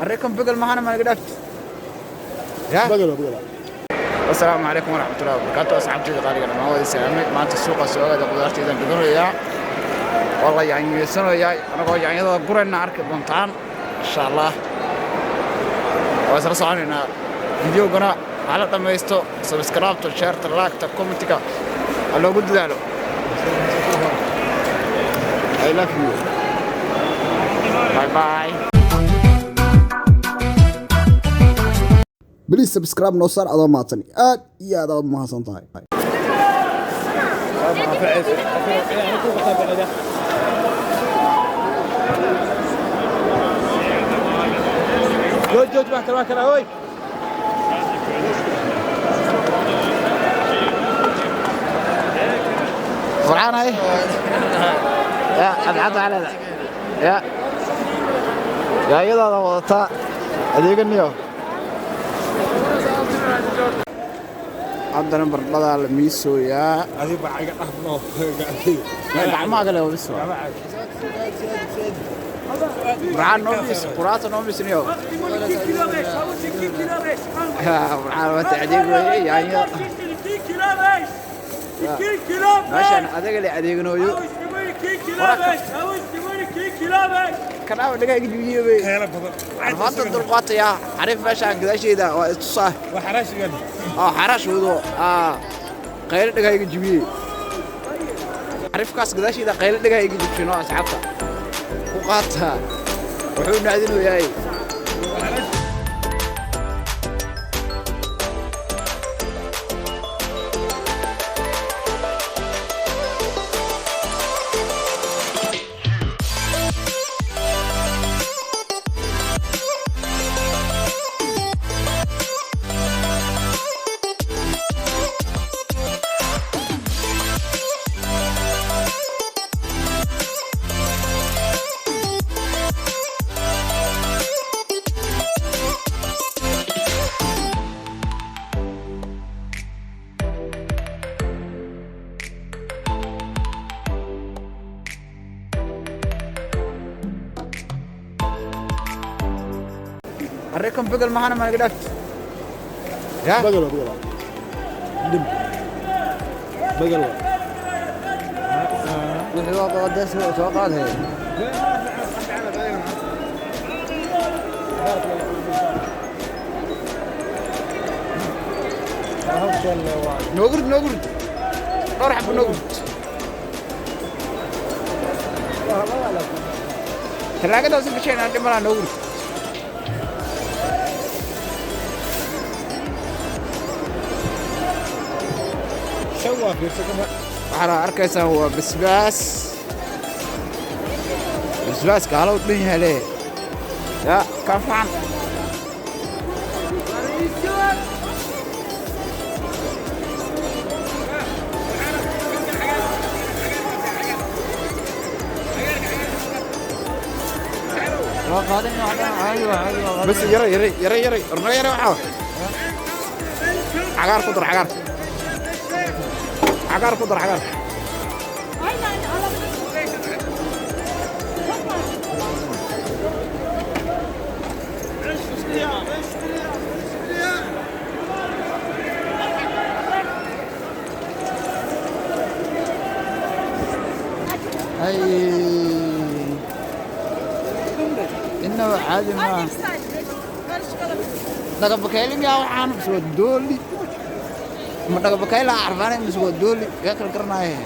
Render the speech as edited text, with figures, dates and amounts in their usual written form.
Arrinkan begal mahana ma naga dhaafti ya. Bagal bagal. Asalaamu calaykum waraxmatullahi wabarakaatu. Asxaabtayda qaaliga, dhammaan wada salaamay. Maanta suuqa soo aada, qudaartaydan dhiganayaa, waa la yaanyeysanayaa. Anagoo yaanyada gurayna arki doontaan insha Allah. Waa isla soconaynaa. Videogana hala dhammaysto, subscribe-ta, share-ta, like-ta, comment-iga ha loogu dadaalo. I love you, bye bye. Please subscribe noo saar, adoo mahadsan. Aad iyo aad aad mahadsan tahay. Jooj, jooj, wax kale, wax kale, oy. Farxaan, hay ya cadcad caleeda ya yaayadaada wadataa adeeganiyo. Haddana bardhadaa la miisooyaa. Adiga baa iga dhafno gacantayda. Gacmaha kale waa bis. Burcaan noo miis, quraata noo miisniyo. Burcaan waa adeeg weeye. Yaanyo meeshaan adaga le adeeganooyo. Kanaawa dhagaa iga jibiye bay. Keela badan. Hadda dulqaataya xariif meeshaan gadaasheeda waa istusaa. Waa xaraashigan. Oo xarash wado qaylo dhagaa iga jibiyey. Xariifkaas gadaasheeda qaylo dhagaa iga jibshin oo asxaabta ku qaata wuxuu naadinayaay. Arrinkan begal mahana ma naga dhaafti ya. Bagal bagal. Dim. Bagal. Wixii waa qaadee soo qaadee. Noogu rid, noogu rid, dhowr xabo noogu rid. Talaagada hoose gasheen aan dhimanaa. Noogu rid. Shan waa fiirso kama. Waxaana arkaysaa waa basbaas. Basbaaska halow dhan yahale ya ka fiican. Bas yara yara yara yara ornaga yara. Waxaa cagaar ku dar, cagaar, cagaar ku dar, cagaar. Aynen alabilirsin. Çok mantıklı. Ay, inaba caadi maaha. Annem sadece karışık alabilirsin. Dhagabakayli miyaa waxaan mise waa dooli? Ma dhagabakayla carfaanay mise waa dooli? Yaa kala garanaaye.